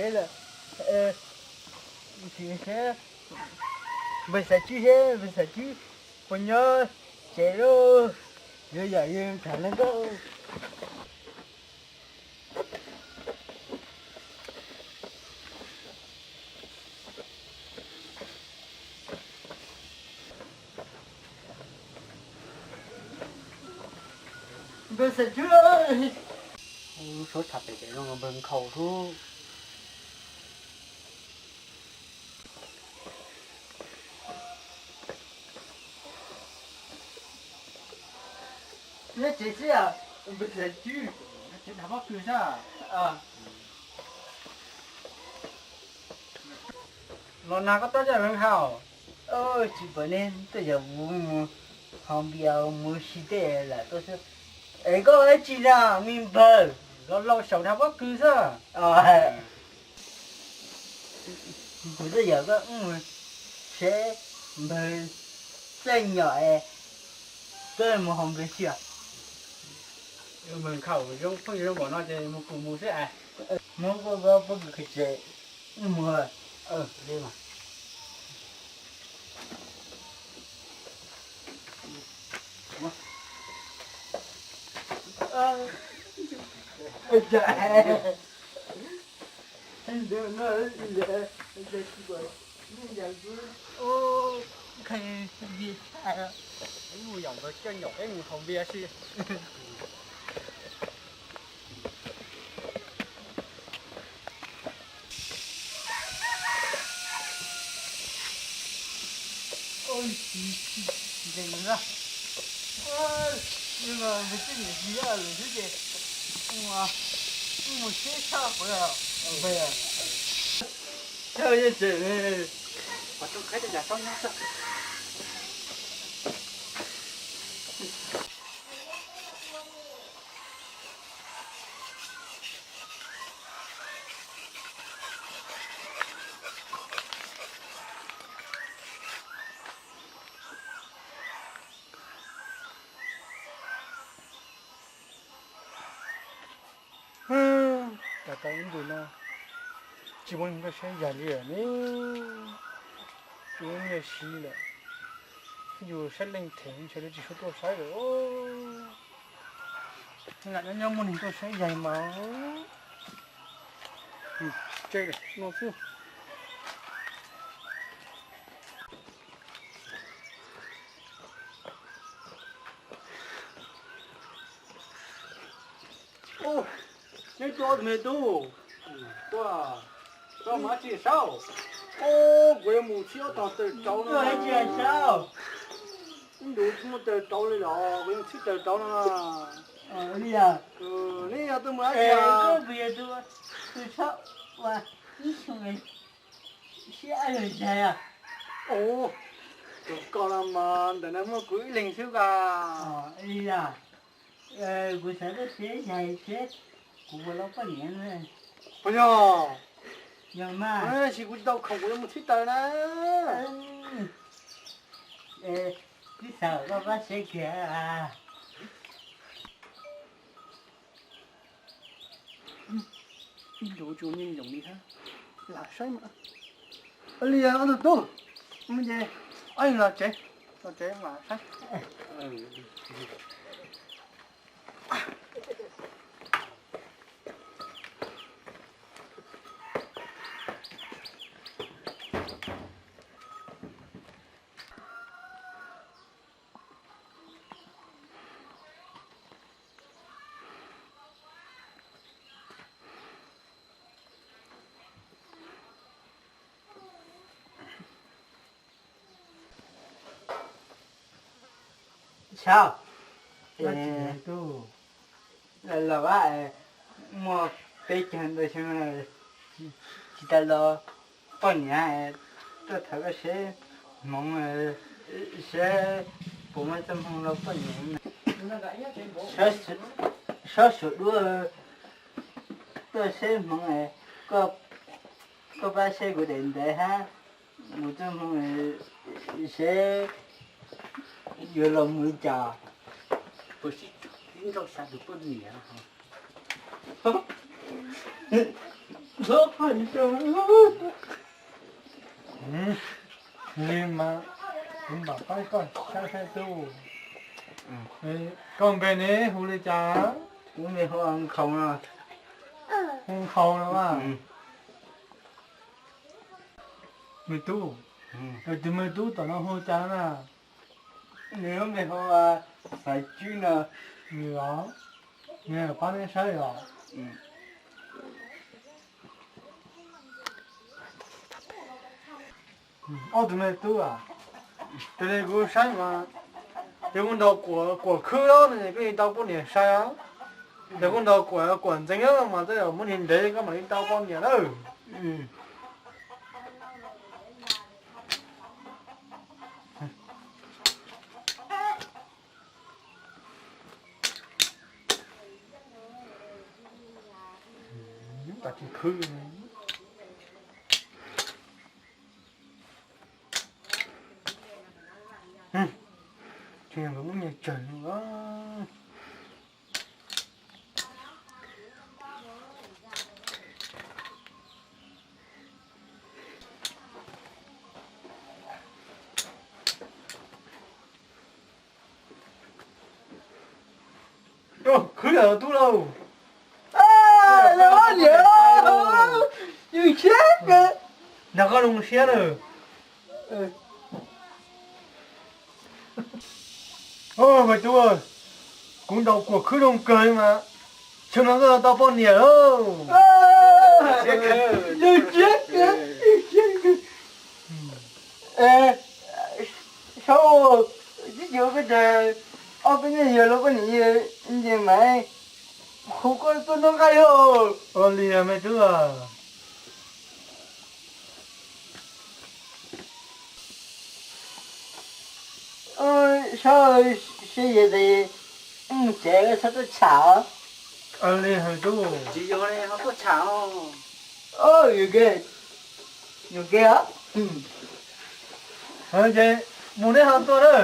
Npawg Xaiv Tswb seb, npawg Xaiv Tswb puas nyob tsev lauj? Yuav yam yus tham hluas nkauj. Npawg Xaiv Tswb, suav tham pem pem no npawg nkhaus hlub. Nyob tsev xwb, npawg Xaiv Tswb. Nyob tsev tham pob kws xwb. Los nag koj tab coj npawg nkhaus. Tsis pom nej tuaj yam kuv mus haus npias mus si tej lawm tuaj xwb. Es koj ua dab tsi na me npawg? Los laus saum tham pob kws xwb. Kuv tuaj yam koj mus seb npawg txawj nyom es koj mus haus npias si. Npawg nkhaus zoo phooj ywg zoo npaum no ces mus kuv mus xwb as. Muab pob kws qhib tsev mus. Mus yom npawg coj nyom peb mus haus npias si. Ntseeg na, nws tsis niam tsis yog lawm xwb ces mus sib tshaj qhov tshaj yeej tseem qhov rooj qhib tej cas saub nyob xwb. Tau tau ib ntus no tsis muaj neeg tuaj saib yaig li lawm ne, tsis muaj nyiaj siv lawm, yus saib leej them ntshe lawv tsis tshua tuaj saib lawm. Lam nyob nyob muaj neeg tuaj saib yaig mas tse no xwb. Neb tuaj me tub, tuaj tso mas tsis saib. Kuv yuav mus txhib ob tog taws rauv no. Ib ntus tsis muaj taws rauv li los kuv yuav txhib taws rauv no. Neb yog tuaj mus dab tsi? Tus koj no mas ntawm no muaj kuv ib leeg xwb as. Kuv xav tuaj saib yaig seb kuv puas los poj niam. Puas yog? Yog mas. Tab sis kuv tsis tau khoom kuv yuav mus txhib taws na. Twb xav kom koj pab saib kiag. Ib ntus tsis muaj neeg yoom li thiab, lam saib mas. Li ob tug tub, ces ob leeg los tsev, los tsev mam saib. Saib, los, los muaj peb caug ntau xyoo tsis tau los poj niam, tuaj thov koj seb hmoov, seb puas muaj txoj hmoo los poj niam. Saib suav duab, tuaj seb hmoov, koj pab saib kuv daim ntawv hab kuv txoj hmoo seb yuav los mus li cas. Puas sib nrauj xya tus poj niam? Li mas kuv mam paib koj saib saib tub. Koj npe ne hu li cas? Hu Nkhaus no. Hu Nkhaus no a. Me tub, tus me tub tom no hu cas na? Nws lub npe hu Xaiv Tswb no. Nws os, nws pab neb saib os. Ob tug me tub, raws li kuv saib mas yog kuv ntaus kuam khwb lawm no ces koj li tau poj niam sai os. Yog kuv ntaus kuam, kuam ntxeev lawm mas tej zaum muab niag ntev koj mam li tau poj niam lawm. Khwb yam tub lauj. Nrog koj zoo siab na. Ov, me tub, kuv ntaus kuam khwb zoo kawg li mas, tsam no koj tau poj niam lauj. Saub, twb yog koj tias ob peb nyuag yawg los koj niam nce mas hu koj tuaj noj nqaij os. Ua li me tub. Saub, seb yog tias mus tsev txhob tuaj tsham. Ua li tub. Tsis yog li ho tuaj tsham. Yus ke, yus ke os. Ces mus neb ho tuaj na.